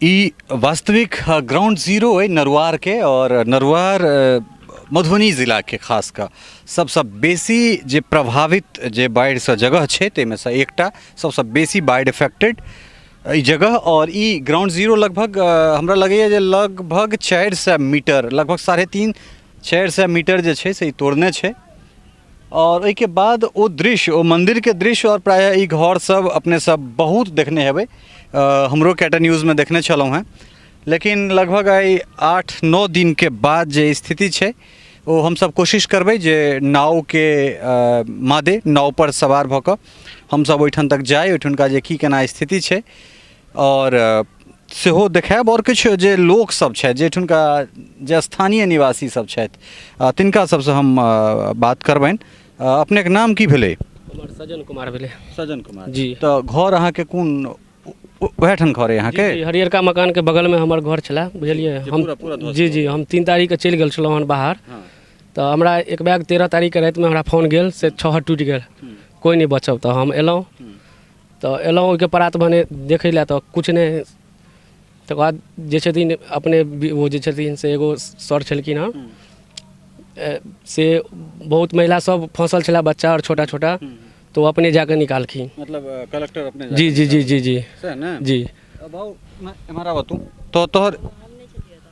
ई वास्तविक ground zero अइ नरुआरके आओर नरुआर मधुबनी जिलाके खास कऽ सबसँ बेसी जे प्रभावित जे बाढ़िसँ जगह छै ताहिमेसँ एकटा सबसँ बेसी बाढ़ि इफेक्टेड ई जगह आओर ई ग्राउंड जीरो लगभग हमरा लगैए जे लगभग 400 मीटर लगभग 350 400 मीटर जे छै से ई तोड़ने छै आओर ओहिके बाद ओ दृश्य ओ मन्दिरके दृश्य आओर प्रायः ई घर सब अपने सब बहुत देखने हेबै हमरो कएटा न्यूजमे देखने छलहुँ हेँ लेकिन लगभग आइ 8-9 दिनके बाद जे स्थिति छै ओ हमसब कोशिश करबै जे नावके मादे नावपर सवार भऽ कऽ हमसब ओहिठाम तक जाइ ओहिठुनका जे की केना स्थिति छै आओर सेहो देखायब आओर किछु जे लोकसभ छथि जे एहिठुनका जे स्थानीय निवासी सब छथि तिनका सबसँ हम बात करबनि। अपनेके नाम की भेलै? हमर सज्जन कुमार भेलै। सज्जन कुमार जी। तऽ घर अहाँके कोन वएह ठाम घर अइ अहाँके? जी, हरियरका मकानके बगलमे हमर घर छलए बुझलियै हम। पूरा ध्वस्त। जी जी, हम 3 तारीखके चलि गेल छलहुँ हन बाहर, तऽ हमरा एक बैग 13 तारीखके रातिमे हमरा फोन गेल से छहर टूटि गेल, कोइ नहि बचब। तऽ हम एलहुँ, तऽ एलहुँ ओहिके परात भने देखै लए तऽ किछु नहि। तकर बाद जे छथिन अपने ओ जे छथिन से एगो सर छलखिन हँ, से बहुत महिला सब फँसल छलै, बच्चा आओर छोटा छोटा, तऽ ओ अपने जाकऽ निकालखिन। मतलब कलेक्टर अपने? जी जी जी जी जी। सएह ने? जी। भाउ एम्हर आबऽ तू। तो तोहर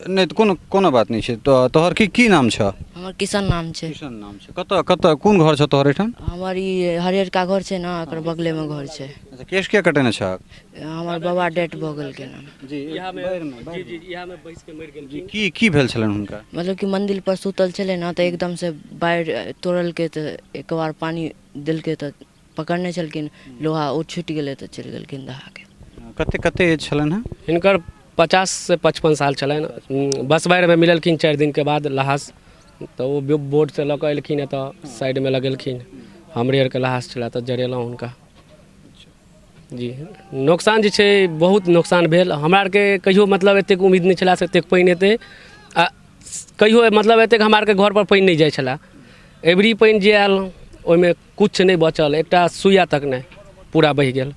नहि तऽ कोनो कोनो बात नहि छै। तऽ तोहर की की नाम छऽ? हमर किशन नाम छै। किशन नाम छै। कतऽ कतऽ कोन घर छऽ तोहर एहिठाम? हमर ई हरियरका घर छै ने, ओकर बगलेमे घर छै। अच्छा, केश किया कटेने छह? हमर बाबा डेथ भऽ गेलखिन हन। जी। जी जी, इएहमे बैस कऽ मरि गेलखिन। की की भेल छलनि हुनका? मतलब कि मंदिर पर सुतल छलै ने, तऽ एकदम से बाढ़ि तोड़लकै, तऽ एक बार पानि देलकै तऽ पकड़ने छलखिन लोहा, ओ छुटि गेलै तऽ चलि गेलखिन दहाके। कते कते एज छलनि हँ? हिनकर 50 से 55 साल छलनि। बसबारिमे मिललखिन 4 दिनके बाद लहास, तऽ ओ बोर्डसँ लऽ कऽ एलखिन, एतऽ साइडमे लगेलखिन। हमरे आरके लहास छलै तऽ जरेलहुँ हुनका। जी, नोकसान जे छै बहुत नोकसान भेल। हमरा आरके कहियो मतलब एतेक उम्मीद नहि छलै से एतेक पानि हेतै, आ कहियो मतलब एतेक हमरा आरके घरपर पानि नहि जाइ छलै। एबरी पानि जे आयल ओहिमे किछु नहि बचल, एकटा सुइया तक नहि, पूरा बहि गेल।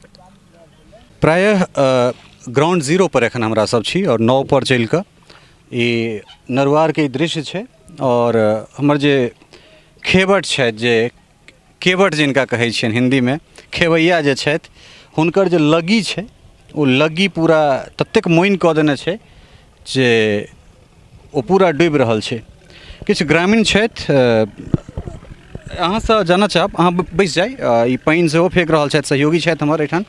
प्रायः ग्राउंड जीरो पर एखन हमरा सब छी आओर नाव पर चलि कऽ ई नरुआरके ई दृश्य छै आओर हमर जे खेबट छथि, जे केवट जिनका कहै छियनि हिन्दीमे, खेवैया जे छथि, हुनकर जे लग्गी छै ओ लग्गी पूरा ततेक मोनि कऽ देने छै जे ओ पूरा डूबि रहल छै। किछु ग्रामीण छथि, अहाँसँ जानऽ चाहब, अहाँ बैसि जाइ। ई पानि सेहो फेक रहल छथि, सहयोगी छथि हमर एहिठाम।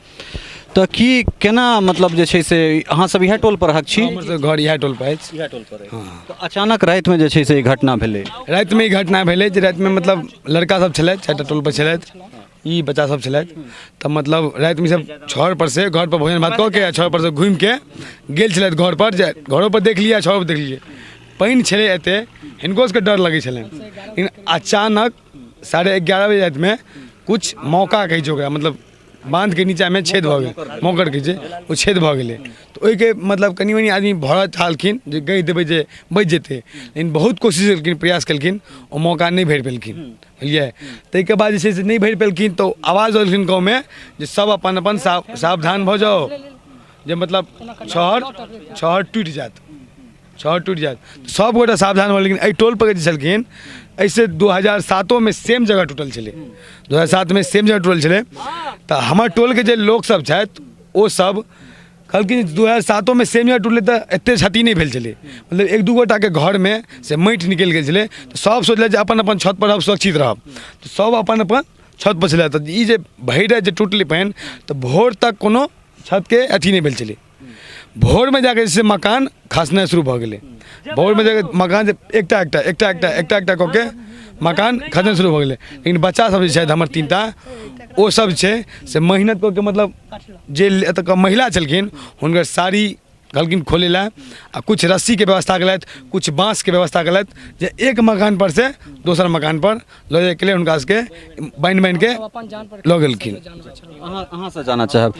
तऽ की केना मतलब जे छै से अहाँ सब इएह टोल परहक छी? हमर सब घर इएह टोल पर अछि। इएह टोल पर अछि। तऽ अचानक रातिमे जे छै से ई घटना भेलै? रातिमे ई घटना भेलै जे रातिमे मतलब लड़का सब छलथि, 4टा टोल पर छलथि, ई बच्चा सब छलथि, तऽ मतलब रातिमे सब छड़ पर से घर पर भोजन भात कऽ के छड़ पर से घुमि के गेल छलथि घर पर, जे घरो पर देख लियै, छड़ो पर देख लियै, पानि छलै एते, हिनको सबके डर लगै छलनि। लेकिन अचानक 11:30 बजे रातिमे किछु मौका कहै छै ओकरा, मतलब बाँधके नीचाँमे छेद भऽ गेल, मोकर कहै छै, ओ छेद भऽ गेलै। तऽ ओहिके मतलब कनि मनि आदमी भरऽ चाहलखिन जे गहि देबै जे बचि जेतै, लेकिन बहुत कोशिश केलखिन, प्रयास केलखिन, ओ मौका नहि भरि पेलखिन, बुझलियै? ताहिके बाद जे छै से नहि भरि पेलखिन तऽ आवाज देलखिन गाँवमे जे सब अपन अपन सावधान भऽ जाउ, जे मतलब छहर छहर टूटि जायत, छहर टूटि जायत। सब गोटा सावधान भऽ, लेकिन एहि टोल पर जे छलखिन, एहिसँ 2007मे सेम जगह टूटल छलै, 2007मे सेम जगह टूटल छलै। तऽ हमर टोलके जे लोकसब छथि ओ सब कहलखिन 2007मे सेम जगह टूटलै तऽ एतेक क्षति नहि भेल छलै, मतलब 1-2 गोटाके घरमे से माटि निकलि गेल छलै। तऽ सब सोचलक जे अपन अपन छतपर रहब, सुरक्षित रहब, तऽ सब अपन अपन छतपर छलै। तऽ ई जे भरि राति जे टूटलै पानि, तऽ भोर तक कोनो छतके अथी नहि भेल छलै। भोरमे जाके जे छै मकान खसनाइ शुरू भऽ गेलै। भोरमे जाके मकान जे एकटा एकटा एकटा एकटा एकटा एकटा कऽ के मकान खसनाइ शुरू भऽ गेलै। लेकिन बच्चा सब जे छथि हमर 3टा, ओ सब छै से मेहनत कऽ के, मतलब जे एतुका महिला छलखिन हुनकर साड़ी कहलखिन खोलै लए, आ किछु रस्सीके व्यवस्था केलथि, किछु बाँसके व्यवस्था केलथि जे एक मकान पर से दोसर मकान पर लऽ जाइके लेल हुनका सबके बान्हि बान्हिके लऽ गेलखिन। अहाँ अहाँसँ जानऽ चाहब,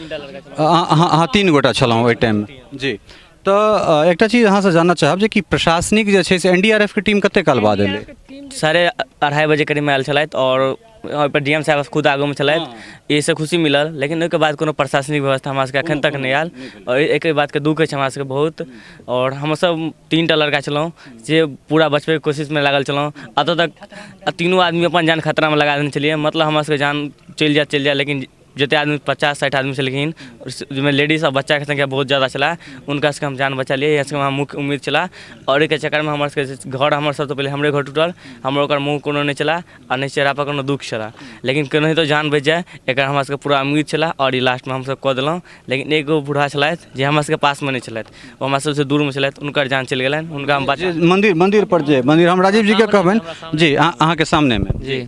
अहाँ 3 गोटा छलहुँ ओहि टाइममे? जी। तऽ एकटा चीज अहाँसँ जानऽ चाहब जे कि प्रशासनिक जे छै से एन डी आर एफ के टीम कते काल बाद एलै? 2:30 बजे करीबमे आयल छलथि आओर ओहिपर डी एम साहब खुद आगूमे छलथि, एहिसँ खुशी मिलल। लेकिन ओहिके बाद कोनो प्रशासनिक व्यवस्था हमरा सबके एखन तक नहि आयल आओर एहि बातके दुःख अछि हमरा सबके बहुत। आओर हमसब 3टा लड़का छलहुँ जे पूरा बचबैके कोशिशमे लागल छलहुँ। एतऽ तक तीनू आदमी अपन जान खतरामे लगा देने छलियै, मतलब हमरा सबके जान चलि जायत चलि जायत। लेकिन जतेक आदमी 50-60 आदमी छलखिन, जाहिमे लेडीज आओर बच्चाके संख्या बहुत जादा छलै, हुनका सबके हम जान बचेलियै। इएह सबके हमरा मुख्य उम्मीद छलै। आओर एहिके चक्करमे हमर सबके घर, हमर सबसँ पहिले हमरे घर टूटल। हमर ओकर मुँह कोनो नहि छलै आओर नहि चेहरापर कोनो दुःख छलै, लेकिन केनाहितो जान बचि जाय एकर हमरा सबके पूरा उम्मीद छलै आओर ई लास्टमे हमसब कऽ देलहुँ। लेकिन एगो बूढ़ा छलथि जे हमरा सबके पासमे नहि छलथि, ओ हमरा सबसँ दूरमे छलथि, हुनकर जान चलि गेलनि, हुनका हम बचा मन्दिर मन्दिर पर जे मन्दिर, हम राजीव जीके कहबनि जी, अहाँके सामनेमे। जी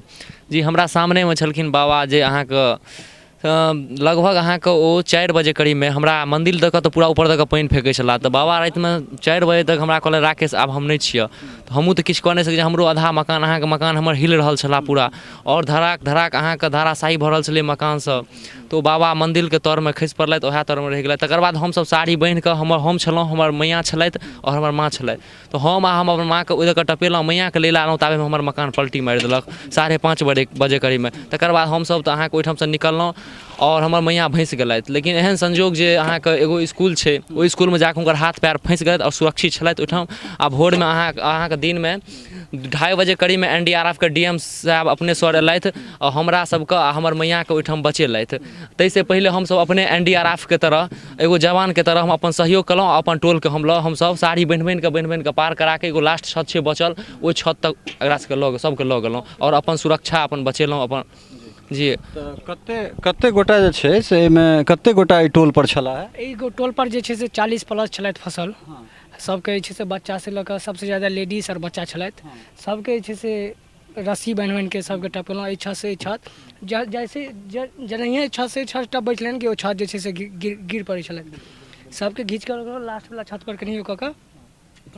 जी, हमरा सामनेमे छलखिन बाबा जे अहाँके लगभग अहाँके ओ 4 बजे करीबमे हमरा मन्दिर दऽ कऽ तऽ पूरा ऊपर दऽ कऽ पानि फेकै छलाह। तऽ बाबा रातिमे 4 बजे तक हमरा कहलनि, राकेश आब हम नहि छिअ। तऽ हमहूँ तऽ किछु कऽ नहि सकै छी। हमरो आधा मकान अहाँके मकान हमर हिल रहल छलाह पूरा आओर धड़ाक धड़ाक अहाँके धराशायी भऽ रहल छलै मकान सब। तऽ ओ बाबा मन्दिरके तरमे खसि पड़लथि, ओएह तरमे रहि गेलथि। तकर बाद हमसब साड़ी बान्हिकऽ हम छलहुँ, हमर मैयाँ छलथि आओर हमर माँ छलथि। तऽ हम आ हम अपन माँके ओहि दऽ कऽ टपेलहुँ, मैयाँके लै लए आनलहुँ, ताबेमे हमर मकान पलटी मारि देलक 5:30 बजे करीबमे। तकर बाद हमसभ तऽ अहाँके ओहिठामसँ निकललहुँ आओर हमर मैयाँ भसि गेलथि। लेकिन एहन संयोग जे अहाँके एगो इसकुल छै, ओहि इसकुलमे जाकऽ हुनकर हाथ पैर फँसि गेलथि आओर सुरक्षित छलथि ओहिठाम। आ भोरमे अहाँके दिनमे 2:30 बजे करीबमे एन डी आर एफ के डी एम साहब अपने सर एलथि आओर हमरा सबके आ हमर मैयाँके ओहिठाम बचेलथि। ताहिसँ पहिले हमसभ अपने एन डी आर एफ के तरह एगो जवानके तरह हम अपन सहयोग केलहुँ। अपन टोलके हम लऽ हमसभ साड़ी बान्हि बान्हिकऽ बान्हि बान्हिकऽ पार कराकऽ एगो लास्ट छत छै बचल, ओहि छत तक एकरा सबके लऽ सबके लऽ गेलहुँ आओर अपन सुरक्षा अपन बचेलहुँ अपन जी। तऽ कते कते गोटा जे छै से एहिमे कते गोटा एहि टोल पर छलाह? एहि टोल पर जे छै से 40 प्लस छलथि फसल सबके, जे छै से बच्चासँ लऽ कऽ सबसँ ज्यादा लेडीज आओर बच्चा छलथि। सबके जे छै से रस्सी बान्हि बान्हिके सबके टपेलहुँ एहि छतसँ एहि छत। जैसे जेनाहिए छतसँ एहि छत टपबै छलनि कि ओ छत जे छै से गिर गिर पड़ै छलनि। सबके घीच कऽ लास्टवला छतपर केनाहियो कऽ कऽ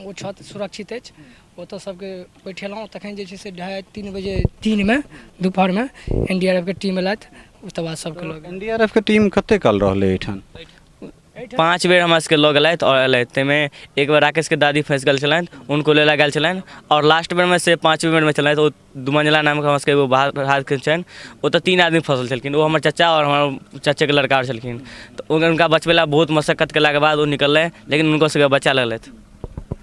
ओ छत सुरक्षित अछि, ओतऽ सबके बैठेलहुँ। तखन जे छै से 2:30-3 बजे दिनमे दुपहरमे एन डी आर एफ के टीम एलथि, ओकर बाद सबके लऽ गेल। एन डी आर एफ के टीम कते काल रहलै एहिठाम? 5 बेर हमरा सबके लऽ गेलथि आओर एलथि। ताहिमे एक बेर राकेशके दादी फँसि गेल छलनि, हुनको लै लए गेल छलनि। आओर लास्ट बेरमे से 5 बेरमे छलथि, ओ दू मंजिला नामके हमरा सबके एगो बाहर छनि, ओतऽ 3 आदमी फँसल छलखिन। ओ हमर चचा आओर हमर चचेके लड़का आओर छलखिन। तऽ हुनका बचबै लए बहुत मशक्कत केलाके बाद ओ निकललै, लेकिन हुनको सबके बचा लेलथि।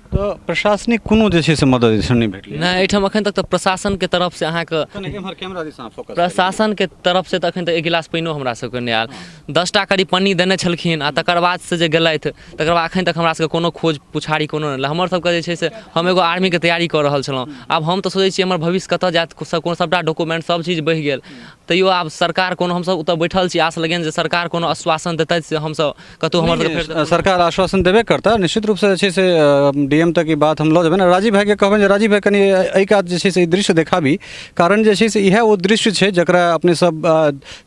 तऽ प्रशासनिक कोनो जे छै से मदद जे छै नहि भेटलै? नहि, एहिठाम एखन तक तऽ प्रशासनके तरफसँ अहाँके कने एम्हर कैमरा दिस अहाँ फोकस करियौ। प्रशासनके तरफसँ तऽ एखन तक एक गिलास पानिओ हमरा सबके नहि आयल। 10टा करीब पन्नी देने छलखिन आ तकर बाद से जे गेलथि तकर बाद एखन तक हमरा सबके कोनो खोज पुछारी कोनो नहि। हमर सबके जे छै से हम एगो आर्मीके तैयारी कऽ रहल छलहुँ। आब हम तऽ सोचै छी हमर भविष्य कतऽ जायत, सबटा डॉक्यूमेंट सब चीज बहि गेल, तैयो आब सरकार कोनो हमसब ओतऽ बैठल छी आस लगेने जे सरकार कोनो आश्वासन देतथि से हमसब कतहु हमर सबके फेर सरकार आश्वासन देबे करता निश्चित रूपसँ। जे छै से डी एम तक ई बात हम लऽ जेबनि। राजीव भाइके कहबनि जे राजीव भाइ कनि एहि कात जे छै से ई दृश्य देखाबी, कारण जे छै से इएह ओ दृश्य छै जकरा अपने सब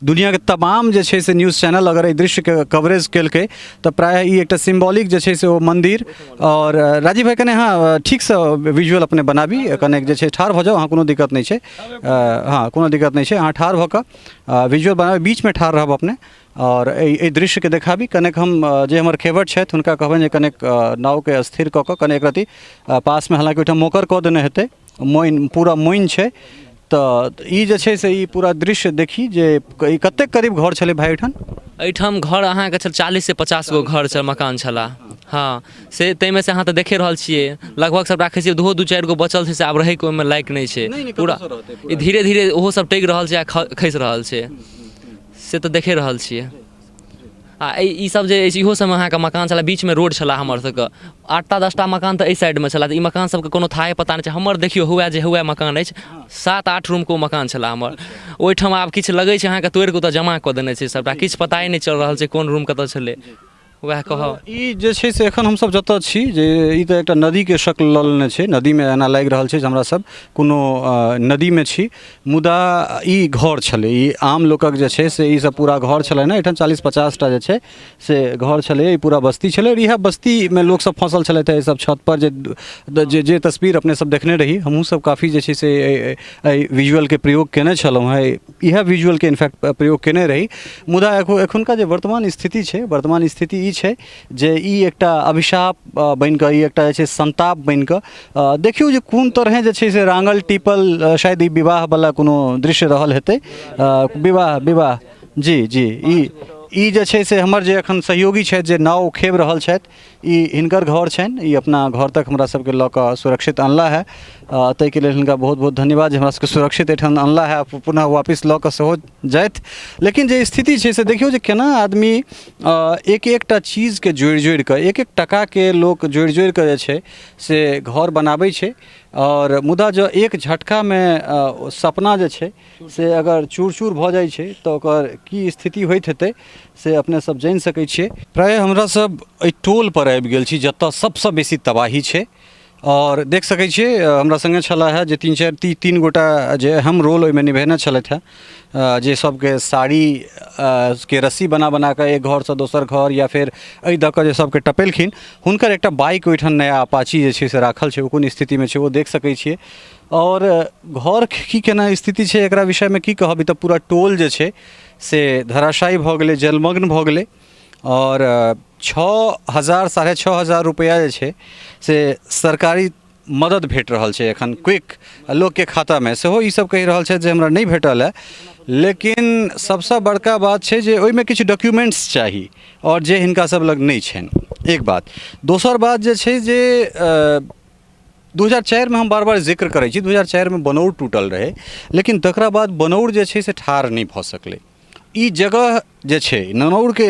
दुनिआके तमाम जे छै से न्यूज चैनल अगर एहि दृश्यके कवरेज केलकै तऽ प्रायः ई एकटा सिम्बॉलिक जे छै से ओ मन्दिर। आओर राजीव भाइ कनि अहाँ ठीकसँ विजुअल अपने बनाबी, कने जे छै ठाढ़ भऽ जाउ अहाँ, कोनो दिक्कत नहि छै। हँ, कोनो दिक्कत नहि छै, अहाँ ठाढ़ भऽ कऽ विजुअल बनाबी, बीचमे ठाढ़ रहब अपने आओर एहि दृश्यके देखाबी। कनेक हम जे हमर खेवट छथि हुनका कहबनि जे कनेक नावके स्थिर कऽ कऽ कने एक रत्ती पासमे, हालाँकि ओहिठाम मोकर कऽ देने हेतै, मोइन पूरा मोइन छै। तऽ ई जे छै से ई पूरा दृश्य देखी जे ई कतेक करीब घर छलै भाइ एहिठाम? एहिठाम घर अहाँके छल 40 से 50 गो घर छल, मकान छलाह। हँ, से ताहिमे से अहाँ तऽ देखे रहल छियै लगभग सबटा खसि दू दू चारि गो बचल छै, से आब रहैके ओहिमे लायक नहि छै। नहि, पूरा कतऽसँ रहतै? ई धीरे धीरे ओहो सब टगि रहल छै आ खसि रहल छै, से तऽ देखे रहल छियै। आ ई सब जे अछि इहो सबमे अहाँके मकान छलै, बीचमे रोड छलै हमर सबके। 8टा 10टा मकान तऽ एहि साइडमे छलै। तऽ ई मकान सबके कोनो थाहे पता नहि छै। हमर देखियौ हुए जे हुए मकान अछि, 7-8 रूमके ओ मकान छलै हमर। ओहिठाम आब किछु लगै छै अहाँके तोड़िकऽ ओतऽ जमा कऽ देने छै सबटा, किछु पताए नहि चलि रहल छै कोन रूम कतऽ छलै, वएह कहब। ई जे छै से एखन हमसब जतऽ छी जे ई तऽ एकटा नदीके शक्ल लऽ लेने छै। नदीमे एना लागि रहल छै जे हमरा सब कोनो नदीमे छी, मुदा ई घर छलै, ई आम लोकक जे छै से ई सब पूरा घर छलै ने। एहिठाम 40-50टा जे छै से घर छलै, ई पूरा बस्ती छलै आओर इएह बस्तीमे लोकसब फँसल छलथि एहि सब छतपर। जे जे जे तस्वीर अपने सब देखने रही, हमहूँ सब काफी जे छै से एहि विजुअलके प्रयोग केने छलहुँ हेँ, इएह विजुअलके इनफैक्ट प्रयोग केने रही। मुदा एखुनका जे वर्तमान स्थिति छै, वर्तमान स्थिति ई ई छै जे ई एकटा अभिशाप बनि कऽ ई एकटा जे छै संताप बनि कऽ देखियौ जे कोन तरहे जे छै से राङ्गल टीपल शायद ई विवाहवला कोनो दृश्य रहल हेतै विवाह विवाह जी जी ई ई जे छै से हमर जे एखन सहयोगी छथि जे नाव खेब रहल छथि ई हिनकर घर छनि ई अपना घर तक हमरा सबके लऽ कऽ सुरक्षित अनला है ताहिके लेल हिनका बहुत बहुत धन्यवाद जे हमरा सबके सुरक्षित एहिठाम अनला है पुनः वापिस लऽ कऽ सेहो जाथि लेकिन जे स्थिति छै से देखियौ जे केना आदमी एक एकटा चीजके जोड़ि जोड़ि कऽ एक एक टकाके लोक जोड़ि जोड़ि कऽ जे छै से घर बनाबै छै आओर मुदा जँ एक झटकामे सपना जे छै से अगर चूर चूर भऽ जाइ छै तऽ ओकर की स्थिति होइत हेतै से अपने सब जानि सकै छियै प्रायः हमरा सब एहि टोलपर आबि गेल छी जतऽ सबसँ बेसी तबाही छै आओर देख सकै छियै हमरा सङ्गे छलाह हे जे तीन चारि तीन गोटा जे अहम रोल ओहिमे निभेने छलथि हेँ जे सबके साड़ी के रस्सी बना बना कऽ एक घरसँ दोसर घर या फेर एहि दऽ कऽ जे सबके टपेलखिन हुनकर एकटा बाइक ओहिठाम नया अपाची जे छै से राखल छै ओ कोन स्थितिमे छै ओ देख सकै छियै आओर घरके की केना स्थिति छै एकरा विषयमे की कहब ई तऽ पूरा टोल जे छै से धराशायी भऽ गेलै जलमग्न भऽ गेलै आओर 6000 6500 रुपैआ जे छै से सरकारी मदद भेट रहल छै एखन क्विक लोकके खातामे सेहो ईसब कहि रहल छथि जे हमरा नहि भेटल हँ लेकिन सबसँ बड़का बात छै जे ओहिमे किछु डॉक्यूमेन्ट्स चाही आओर जे हिनका सब लग नहि छनि एक बात दोसर बात जे छै जे 2004मे हम बार बार जिक्र करै छी 2004मे बनौर टूटल रहै लेकिन तकरा बाद बनौर जे छै से ठाढ़ नहि भऽ सकलै ई जगह जे छै ननौरके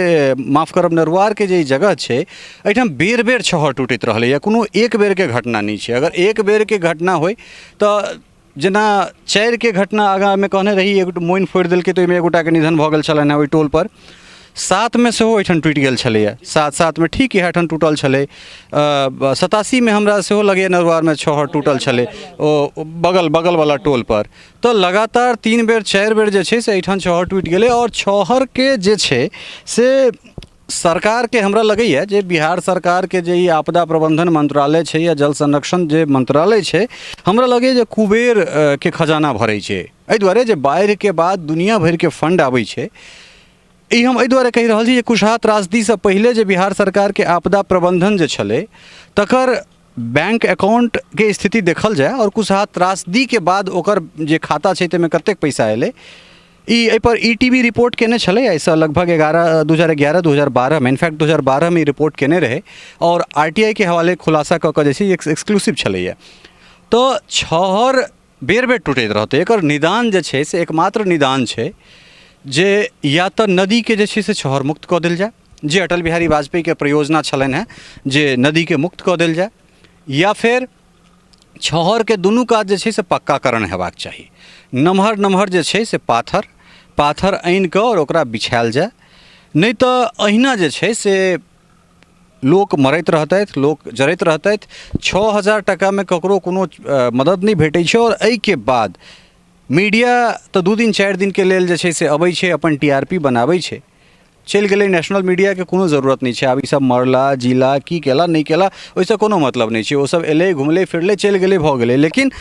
माफ करब नरुआरके जे ई जगह छै एहिठाम बेर बेर छहर टूटैत रहलैए कोनो एक बेरके घटना नहि छै अगर एक बेरके घटना होइ तऽ जेना चारिके घटना आगाँमे कहने रही एगो मोनि फोड़ि देलकै तऽ ओहिमे एक गोटाके निधन भऽ गेल छलनि हेँ ओहि टोलपर सातमे सेहो एहिठाम टूटि गेल छलैए सात सातमे ठीक इएह ठाम टूटल छलै 87मे हमरा सेहो लगैए नरुआरमे छहर टूटल छलै ओ बगल बगलवला टोलपर तऽ लगातार तीन बेर चारि बेर जे छै से एहिठाम छहर टूटि गेलै आओर छहरके जे छै से सरकारके हमरा लगैए जे बिहार सरकारके जे ई आपदा प्रबन्धन मंत्रालय छै या जल संरक्षण जे मंत्रालय छै हमरा लगैए जे कुबेर के खजाना भरै छै एहि दुआरे जे बाढ़िके बाद दुनिया भरिके फंड आबै छै ई हम एहि दुआरे कहि रहल छी जे कुशहा त्रासदीसँ पहिले जे बिहार सरकारके आपदा प्रबन्धन जे छलै तकर बैंक अकाउंटके स्थिति देखल जाय आओर कुशहा त्रासदीके बाद ओकर जे खाता छै ताहिमे कतेक पैसा एलै ई एहिपर ई टी वी रिपोर्ट केने छलै एहिसँ लगभग 11 2011 2012मे इनफैक्ट 2012मे ई रिपोर्ट केने रहै आओर आर टी I के हवाले खुलासा कऽ कऽ जे छै एक्सक्लूसिव छलैए तऽ छहर बेर बेर टूटैत रहतै एकर निदान जे छै से एकमात्र निदान छै जे या तऽ नदीके जे छै से छहर मुक्त कऽ देल जाय जे अटल बिहारी वाजपेयीके परियोजना छलनि हेँ जे नदीके मुक्त कऽ देल जाय या फेर छहरके दुनू कात जे छै से पक्काकरण हेबाक चाही नमहर नमहर जे छै से पाथर पाथर आनि कऽ आओर ओकरा बिछायल जाय नहि तऽ अहिना जे छै से लोक मरैत रहतथि लोक जरैत रहतथि 6000 टाकामे ककरो कोनो मदद नहि भेटै छै आओर एहिके बाद मीडिया तऽ दू दिन चारि दिनके लेल जे छै से अबै छै अपन टी आर पी बनाबै छै चलि गेलै नेशनल मीडियाके कोनो जरूरत नहि छै आब ईसब मरला जीला की केला नहि केला ओहिसँ कोनो मतलब नहि छै ओसब एलै घुमलै फिरलै चलि गेलै भऽ गेलै लेकिन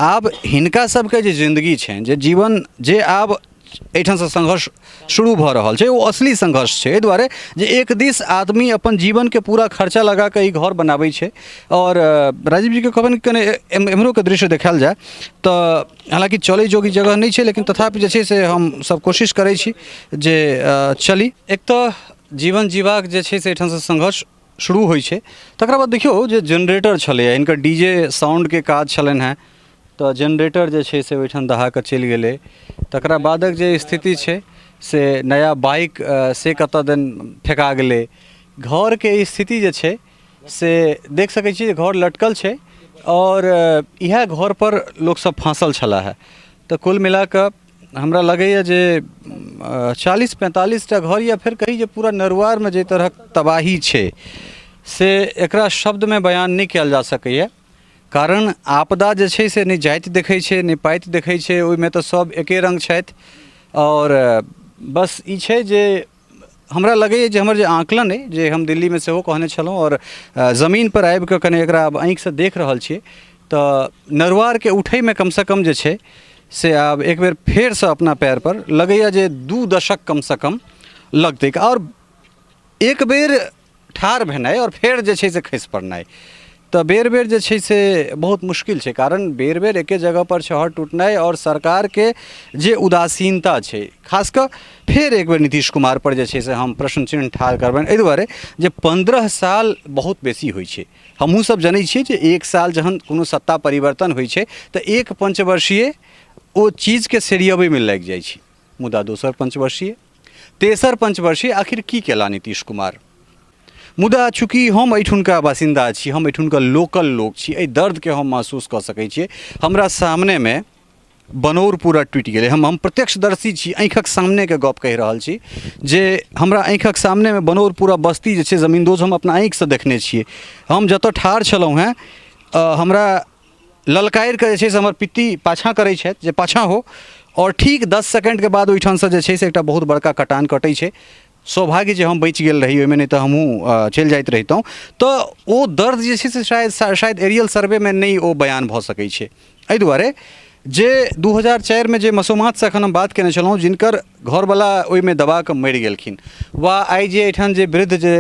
आब हिनका सबके जे जिन्दगी छनि जे जीवन जे आब एहिठामसँ संघर्ष शुरू भऽ रहल छै ओ असली संघर्ष छै एहि दुआरे जे एक दिस आदमी अपन जीवनके पूरा खर्चा लगा कऽ ई घर बनाबै छै आओर राजीव जीके कहबनि कने एम्हरोके दृश्य देखायल जाय तऽ हालाँकि चलै जोगी जगह नहि छै लेकिन तथापि जे छै से हमसब कोशिश करै छी जे चली एक तऽ जीवन जीबाक जे छै से एहिठामसँ संघर्ष शुरू होइ छै तकरा बाद देखियौ जे जेनरेटर छलैए हिनकर डी जे साउंडके काज छलनि हेँ तऽ जेनरेटर जे छै से ओहिठाम दहा कऽ चलि गेलै तकरा बादक जे स्थिति छै से नया बाइक से कतऽ दन फेका गेलै घरके स्थिति जे छै से देख सकै छी जे घर लटकल छै आओर इएह घरपर लोकसब फाँसल छलाह हे तऽ कुल मिलाकऽ हमरा लगैए जे 40 45 टा घर या फेर कही जे पूरा नरुआरमे जाहि तरहक तबाही छै से एकरा शब्दमे बयान नहि कयल जा सकैए कारण आपदा जे छै से नहि जाति देखै छै नहि पाति देखै छै ओहिमे तऽ सभ एके रङ्ग छथि आओर बस ई छै जे हमरा लगैए जे हमर जे आकलन अइ जे हम दिल्लीमे सेहो कहने छलहुँ आओर जमीनपर आबिकऽ कने एकरा आब आँखिसँ देख रहल छियै तऽ नरुआरके उठैमे कमसँ कम जे छै से आब एक बेर फेरसँ अपना पएरपर लगैए जे दू दशक कमसँ कम लगतैक आओर एक बेर ठाढ़ भेनाइ आओर फेर जे छै से खसि पड़नाइ तऽ बेर बेर जे छै से बहुत मुश्किल छै कारण बेर बेर एके जगहपर छहर टूटनाइ आओर सरकारके जे उदासीनता छै खास कऽ फेर एक बेर नीतीश कुमारपर जे छै से हम प्रश्न चिन्ह ठाढ़ करबनि एहि दुआरे जे 15 साल बहुत बेसी होइ छै। हमहूँसभ जनै छियै जे एक साल जहन कोनो सत्ता परिवर्तन होइ छै तऽ एक पञ्चवर्षीय ओ चीजके सेरियबैमे लागि जाइ छै, मुदा दोसर पञ्चवर्षीय, तेसर पञ्चवर्षीय आखिर की केला नीतीश कुमार? मुदा चूँकि हम एहिठुनका बासिन्दा छी, हम एहिठुनका लोकल लोक छी, एहि दर्दके हम महसूस कऽ सकै छियै। हमरा सामनेमे बनौर पूरा टूटि गेलै। हम प्रत्यक्षदर्शी छी, आँखिक सामनेके गप कहि रहल छी जे हमरा आँखिक सामनेमे बनौर पूरा बस्ती जे छै जमींदोज हम अपना आँखिसँ देखने छियै। हम जतऽ ठाढ़ छलहुँ हेँ हमरा ललकारि कऽ जे छै से हमर पित्ती पाछाँ करै छथि जे पाछाँ हो, आओर ठीक 10 सेकेंडके बाद ओहिठामसँ जे छै से एकटा बहुत बड़का कटान कटै छै। सौभाग्य जे हम बचि गेल रही ओहिमे, नहि तऽ हमहूँ चलि जाइत रहितहुँ। तऽ ओ दर्द जे छै से शायद एरियल सर्वेमे नहि ओ बयान भऽ सकै छै। एहि दुआरे जे 2004मे जे मसोमातसँ एखन हम बात केने छलहुँ, जिनकर घरवला ओहिमे दबा कऽ मरि गेलखिन, वा आइ जे एहिठाम जे वृद्ध जे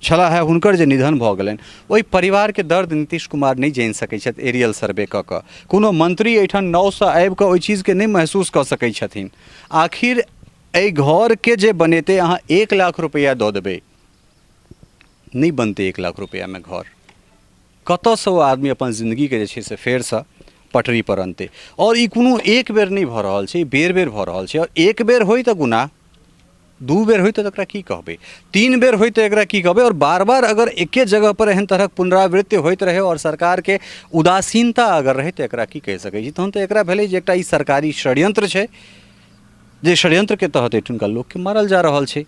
छलाह हे हुनकर जे निधन भऽ गेलनि, ओहि परिवारके दर्द नीतीश कुमार नहि जानि सकै छथि एरियल सर्वे कऽ कऽ। कोनो मंत्री एहिठाम नावसँ आबि कऽ ओहि चीजके नहि महसूस कऽ सकै छथिन। आखिर एहि घरके जे बनेतै अहाँ 1 लाख रुपैआ दऽ देबै, नहि बनतै 1 लाख रुपैआमे घर। कतऽसँ ओ आदमी अपन जिन्दगीके जे छै से फेरसँ पटरीपर अनतै? आओर ई कोनो एक बेर नहि भऽ रहल छै, ई बेर बेर भऽ रहल छै। आओर एक बेर होइ तऽ गुनाह, 2 बेर होइ तऽ एकरा की कहबै, 3 बेर होइ तऽ एकरा की कहबै? आओर बार बार अगर एके जगहपर एहन तरहक पुनरावृत्ति होइत रहै आओर सरकारके उदासीनता अगर रहै तऽ एकरा की कहि सकै छी? तहन तऽ एकरा भेलै जे एकटा ई सरकारी षड्यन्त्र छै, जे षड्यन्त्रके तहत एहिठुनका लोकके मारल जा रहल छै।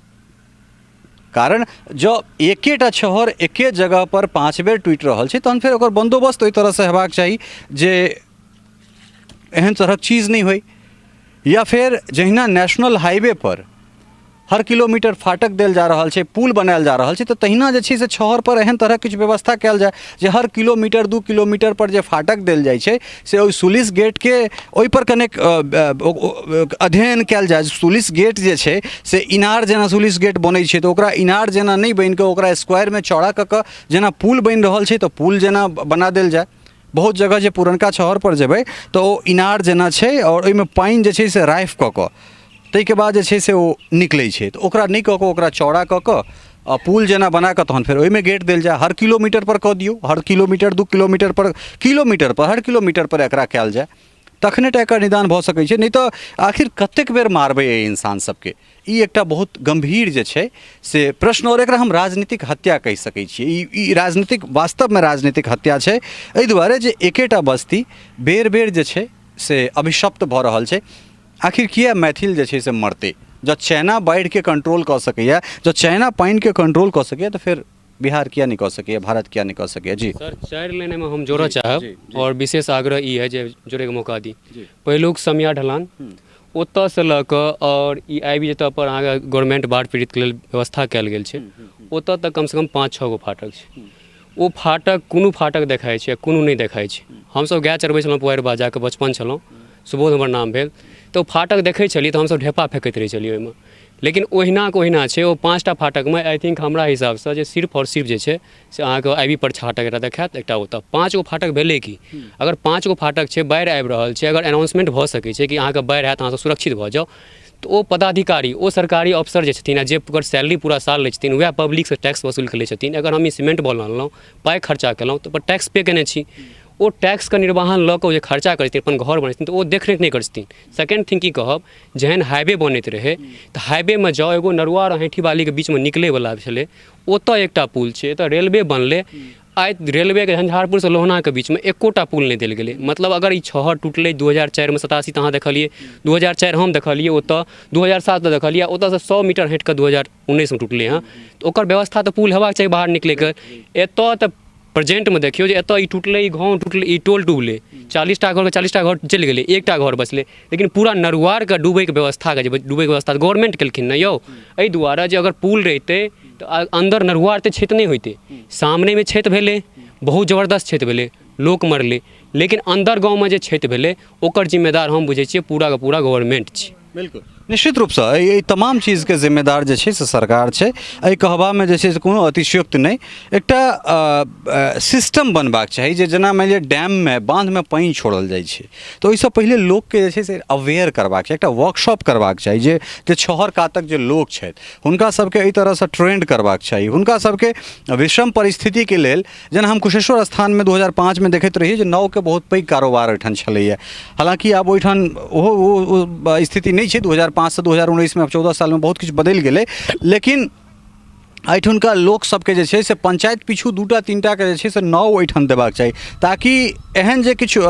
कारण जँ एकेटा छहर एके जगहपर 5 बेर टूटि रहल छै तहन फेर ओकर बन्दोबस्त ओहि तरहसँ हेबाक चाही जे एहन तरहक चीज नहि होइ। या फेर जहिना नेशनल हाईवे पर हर किलोमीटर फाटक देल जा रहल छै, पुल बनायल जा रहल छै, तऽ तहिना जे छै से छहर पर एहन तरहक किछु व्यवस्था कयल जाय जे हर किलोमीटर 2 किलोमीटर पर जे फाटक देल जाइ छै से ओहि सुलिस गेटके ओहिपर कनेक अध्ययन कयल जाय। सुलिस गेट जे छै से इनार जेना सुलिस गेट बनै छै तऽ ओकरा इनार जेना नहि बनि कऽ ओकरा स्क्वायरमे चौड़ा कऽ कऽ जेना पुल बनि रहल छै तऽ पुल जेना बना देल जाय। बहुत जगह जे पुरनका छहरपर जेबै तऽ ओ इनार जेना छै आओर ओहिमे पानि जे छै से राइफ कऽ कऽ ताहिके बाद जे छै से ओ निकलै छै, तऽ ओकरा नहि कऽ कऽ ओकरा चौड़ा कऽ कऽ आ पुल जेना बना कऽ तहन फेर ओहिमे गेट देल जाय। हर किलोमीटरपर कऽ दियौ, हर किलोमीटर 2 किलोमीटरपर, किलोमीटरपर, हर किलोमीटरपर एकरा कयल जाय, तखने टा एकर निदान भऽ सकै छै। नहि तऽ आखिर कतेक बेर मारबै एहि इंसान सबके? ई एकटा बहुत गम्भीर जे छै से प्रश्न, आओर एकरा हम राजनीतिक हत्या कहि सकै छियै। ई राजनीतिक, वास्तवमे राजनीतिक हत्या छै, एहि दुआरे जे एकेटा बस्ती बेर बेर जे छै से अभिशप्त भऽ रहल छै। आखिर किया मैथिल जे छै से मरतै? जँ चाइना बाढ़िके कंट्रोल कऽ सकैए, जँ चाइना पानिके कंट्रोल कऽ सकैए, तऽ फेर बिहार किया नहि कऽ सकैए, भारत किया नहि कऽ सकैए? जी सर, 4 लाइनमे हम जोड़ऽ चाहब आओर विशेष आग्रह ई है जे जोड़ैके मौका दी। पहिलुक समिया ढलान ओतऽसँ लऽ कऽ आओर ई आबि जतऽ पर अहाँके गवर्नमेंट बाढ़ि पीड़ितके लेल व्यवस्था कयल गेल छै ओतऽ तक कमसँ कम 5-6 गो फाटक छै। ओ फाटक कोनो फाटक देखाइ छै, कोनो नहि देखाइ छै। हमसभ गाय चरबै छलहुँ पुआरि बाजाके, बचपन छलहुँ, सुबोध हमर नाम भेल, तऽ ओ फाटक देखै छलियै तऽ हमसभ ढेपा फेकैत रहै छलियै ओहिमे, लेकिन ओहिनाके ओहिना छै। ओ 5टा फाटकमे I think हमरा हिसाबसँ जे सिर्फ आओर सिर्फ जे छै से अहाँके आइ बी पर फाटक एकटा देखायत, एकटा ओतऽ 5 गो फाटक भेलै की? अगर 5 गो फाटक छै, बाढ़ि आबि रहल छै, अगर अनाउंसमेंट भऽ सकै छै कि अहाँके बाढ़ि आयत, अहाँसब सुरक्षित भऽ जाउ, तऽ ओ पदाधिकारी, ओ सरकारी अफसर जे छथिन आ जे ओकर सैलरी पूरा साल लै छथिन, वएह पब्लिकसँ टैक्स वसूल कऽ लै छथिन। अगर हम ई सीमेंट बॉल अनलहुँ, पाइ खर्चा केलहुँ, तऽ ओकर टैक्स पे केने छी। ओ टैक्सके निर्वहन लऽ कऽ ओ जे खर्चा करै छथिन, अपन घर बनै छथिन, तऽ ओ देखरेख नहि करै छथिन। सेकेंड थिंग की कहब, जेहन हाईवे बनैत रहै तऽ हाईवेमे जाउ, एगो नरुआ आओर अहिठी बालीके बीचमे निकलैवला छलै, ओतऽ एकटा पुल छै। एतऽ रेलवे बनलै, आइ रेलवेके झंझारपुरसँ लोहनाके बीचमे एकोटा पुल नहि देल गेलै। मतलब अगर ई छहर टुटलै 2004मे, 87 तऽ अहाँ देखलियै, 2004 हम देखलियै, ओतऽ 2007 देखलियै, ओतऽसँ 100 मीटर हटिकऽ 2019मे टुटलै हँ, तऽ ओकर व्यवस्था तऽ पुल हेबाक चाही बाहर निकलैके। एतऽ तऽ प्रेजेन्टमे देखियौ जे एतऽ ई टुटलै, ई गाँव टुटलै, ई टोल डुबलै, 40टा घरके 40टा घर चलि गेलै, एकटा घर बचलै, लेकिन पूरा नरुआरके डुबैके व्यवस्थाके जे डुबैके व्यवस्था गवर्नमेन्ट केलखिन ने यौ। एहि दुआरे जे अगर पुल रहितै तऽ अन्दर नरुआर तऽ क्षति नहि होइतै। सामनेमे क्षति भेलै, बहुत जबरदस्त क्षति भेलै, लोक मरलै, लेकिन अन्दर गाँवमे जे क्षति भेलै ओकर जिम्मेदार हम बुझै छियै पूराके पूरा गवर्नमेन्ट छै। बिल्कुल। निश्चित रूपसँ एहि एहि तमाम चीजके जिम्मेदार जे छै से सरकार छै। एहि कहबामे जे छै से कोनो अतिशयोक्ति नहि। एकटा सिस्टम बनबाक चाही जे जेना मानि लिअ डैममे, बाँधमे पानि छोड़ल जाइ छै, तऽ ओहिसँ पहिले लोकके जे छै से अवेयर करबाक चाही, एकटा वर्कशॉप करबाक चाही जे जे छहर कातक जे लोक छथि हुनका सबके एहि तरहसँ ट्रेंड करबाक चाही, हुनका सबके विषम परिस्थितिके लेल। जेना हम कुशेश्वर स्थानमे 2005मे देखैत रही जे नावके बहुत पैघ कारोबार ओहिठाम छलैए, हालाँकि आब ओहिठाम ओहो ओ स्थिति नहि छै। 2005सँ 2019मे आब 14 सालमे बहुत किछु बदलि गेलै, लेकिन एहिठुनका लोकसभके जे छै से पञ्चायत पिछू 2टा 3टाके जे छै से नाव ओहिठाम देबाक चाही, ताकि एहन जे किछु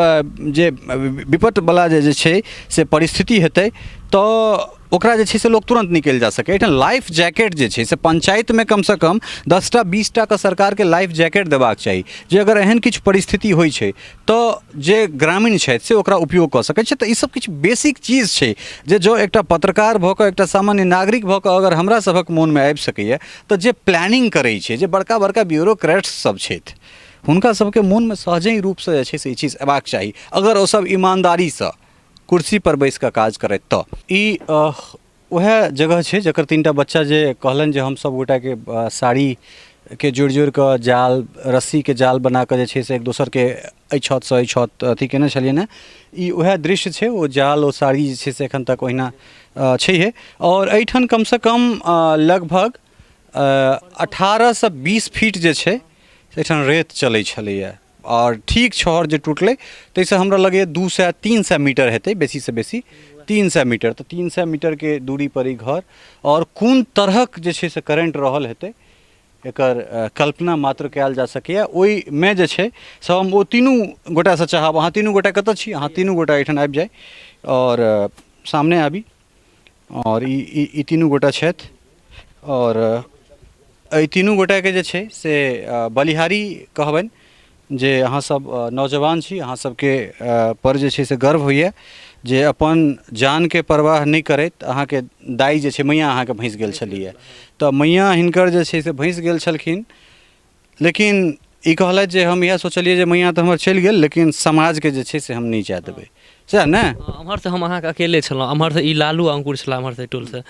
जे विपदवला जे छै से परिस्थिति हेतै तऽ ओकरा जे छै से लोक तुरन्त निकलि जा सकै। एहिठाम लाइफ जैकेट जे छै से पञ्चायतमे कमसँ कम 10टा 20टाके सरकारके लाइफ जैकेट देबाक चाही, जे अगर एहन किछु परिस्थिति होइ छै तऽ जे ग्रामीण छथि से ओकरा उपयोग कऽ सकै छै। तऽ ईसब किछु बेसिक चीज छै जे जँ एकटा पत्रकार भऽ कऽ, एकटा सामान्य नागरिक भऽ कऽ अगर हमरा सभक मोनमे आबि सकैए, तऽ जे प्लानिंग करै छै, जे बड़का बड़का ब्यूरोक्रेट्स सब छथि, हुनका सबके मोनमे सहजहि रूपसँ जे छै से ई चीज अयबाक चाही, अगर ओसब ईमानदारीसँ कुर्सीपर बैस कऽ काज करथि। तऽ ई उएह जगह छै जकर 3टा बच्चा जे कहलनि जे हम सब गोटाके साड़ीके जोड़ि जोड़ि कऽ जाल, रस्सीके जाल बना कऽ जे छै से एक दोसरके एहि छतसँ एहि छत अथी केने छलियनि हेँ। ई उएह दृश्य छै, ओ जाल, ओ साड़ी जे छै से एखन तक ओहिना छैहे। आओर एहिठाम कमसँ कम लगभग 18सँ 20 फीट जे छै से एहिठाम रेत चलै छलैए, आओर ठीक छहर जे टुटलै ताहिसँ हमरा लगैए 200 300 मीटर हेतै, बेसीसँ बेसी 300 मीटर। तऽ 300 मीटरके दूरीपर ई घर, आओर कोन तरहक जे छै से करेन्ट रहल हेतै एकर कल्पना मात्र कयल जा सकैए। ओहिमे जे छै से हम ओ तीनू गोटासँ चाहब, अहाँ तीनू गोटा कतऽ छी? अहाँ तीनू गोटा एहिठाम आबि जाइ आओर सामने आबी। आओर ई ई तीनू गोटा छथि, आओर एहि तीनू गोटाके जे छै से बलिहारी कहबनि जे अहाँसभ नौजवान छी, अहाँ सबके पर जे छै से गर्व होइए जे अपन जानके परवाह नहि करैत अहाँके दाइ जे छै मैया अहाँके भँसि गेल छलैए, तऽ मैया हिनकर जे छै से भँसि गेल छलखिन, लेकिन ई कहलथि जे हम इएह सोचलियै जे मैया तऽ हमर चलि गेल, लेकिन समाजके जे छै से हम नहि जाय देबै, सएह ने? एम्हरसँ हम अहाँके अकेले छलहुँ, एम्हरसँ ई लालू अंकुर छलाह एम्हरसँ टोलसँ,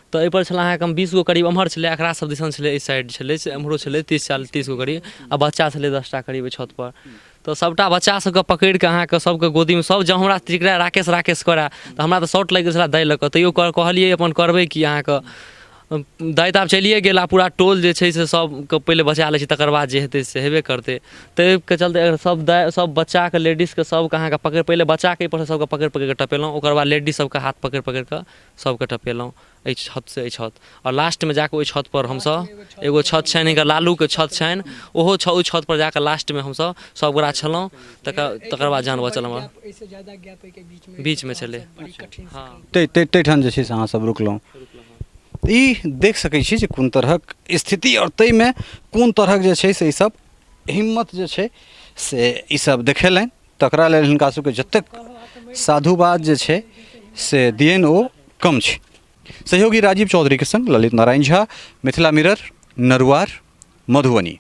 तऽ एहिपर छलै अहाँके हम 20 गो करीब एम्हर छलै, एकरा सब दिसन छलै, एहि साइड छलै, से एम्हरो छलै 30 40 30 गो करीब, आ बच्चा छलै 10टा करीब ओहि छतपर। तऽ सभटा बच्चा सबके पकड़िकऽ अहाँके सबके गोदीमे सब जँ हमरा चिकरै राकेश राकेश करए तऽ हमरा तऽ शॉर्ट लागि गेल छलै दाइ लऽ कऽ, तैयो कहलियै अपन करबै की अहाँके दाइ तऽ आब चलिए गेल, आ पूरा टोल जे छै से सबके पहिले बचा लै छी, तकर बाद जे हेतै से हेबे करतै। ताहिके चलते अगर सब दाइ सब बच्चाके लेडीजके सबके अहाँके पकड़ि पहिले बच्चाके एहिपर सबके पकड़ि पकड़िकऽ टपेलहुँ, ओकर बाद लेडीज सबके हाथ पकड़ि पकड़िकऽ सबके टपेलहुँ एहि छतसँ एहि छत, आओर लास्टमे जाकऽ ओहि छतपर हमसब एगो छत छनि हिनकर लालूके छत छनि, ओहो छत ओहि छतपर जाकऽ लास्टमे हमसब सब गोटा छलहुँ, तकर बाद जान बचल हमर। बीचमे छलै। हँ, ताहिठाम जे छै से अहाँसब रुकलहुँ। ई देख सकै छी जे कोन तरहक स्थिति आओर ताहिमे कोन तरहक जे छै से ईसब हिम्मत जे छै से ईसब देखेलनि, तकरा लेल हिनका सबके जतेक साधुवाद जे छै से दियनि ओ कम छै। सहयोगी राजीव चौधरीके संग ललित नारायण झा, मिथिला मिरर, नरुआर, मधुबनी।